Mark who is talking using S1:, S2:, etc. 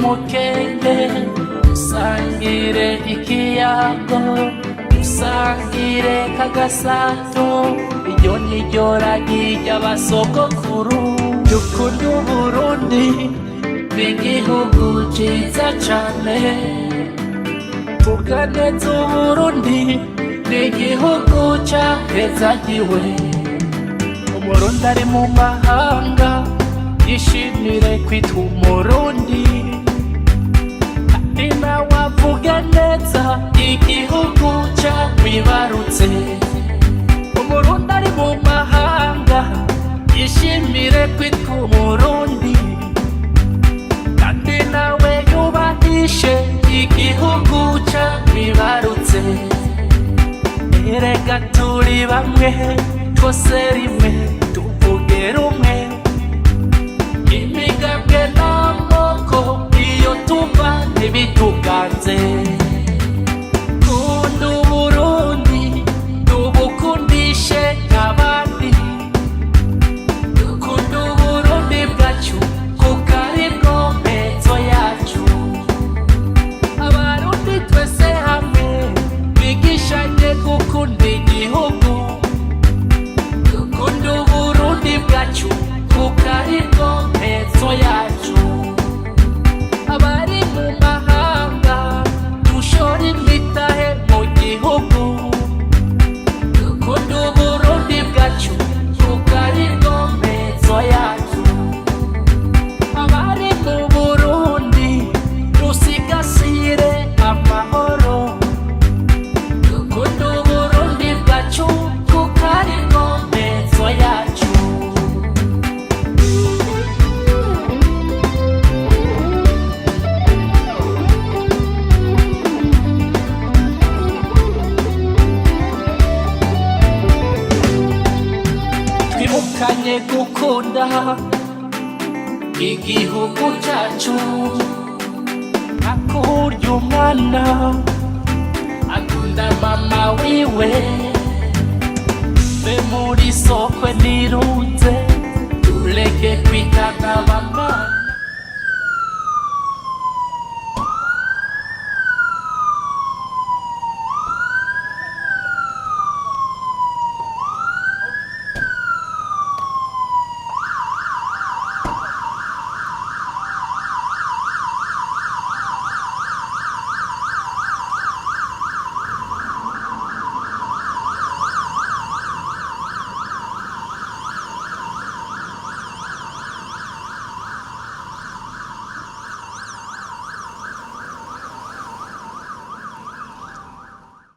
S1: Umukenge dusangire ikiyago, dusangire kagasato, iryo niryo ragi ry'abasogokuru. Dukunda Uburundi, ni igihugu ciza cane. Vuga neza Uburundi, ni igihugu cahezagiwe. Umurundi ari mu mahanga yishimire kwitwa Umurundi, kandi nawe avuge neza igihugu camwibarutse. Umurundi ari mu mahanga yishimire kwitwa Umurundi, kandi nawe yubahishe igihugu camwibarutse. Erega turi bamwe, twose rimwe, tuvuge rumwe. Imigambwe n'amoko iyo tuva ntibituganze. Kunda Uburundi, tubukundishe abandi. Dukunda Uburundi bwacu, kuko aribwo mpezo yacu. Abarundi twese hamwe twigishanye gukunda igihugu. Dukunda Uburundi bwacu, kuko aribwo mpezo yacu. Abari mu mahanga dushora imitahe mu gihugu. Dukunda Uburundi bwacu, kuko aribwo mpezo yacu. Abari mu Burundi dusigasire amahoro. Dukunda Uburundi bwacu, kuko aribwo mpezo yacu. Twibukanye gukunda igihugu cyacu, hakurya umwana akunda mama wiwe.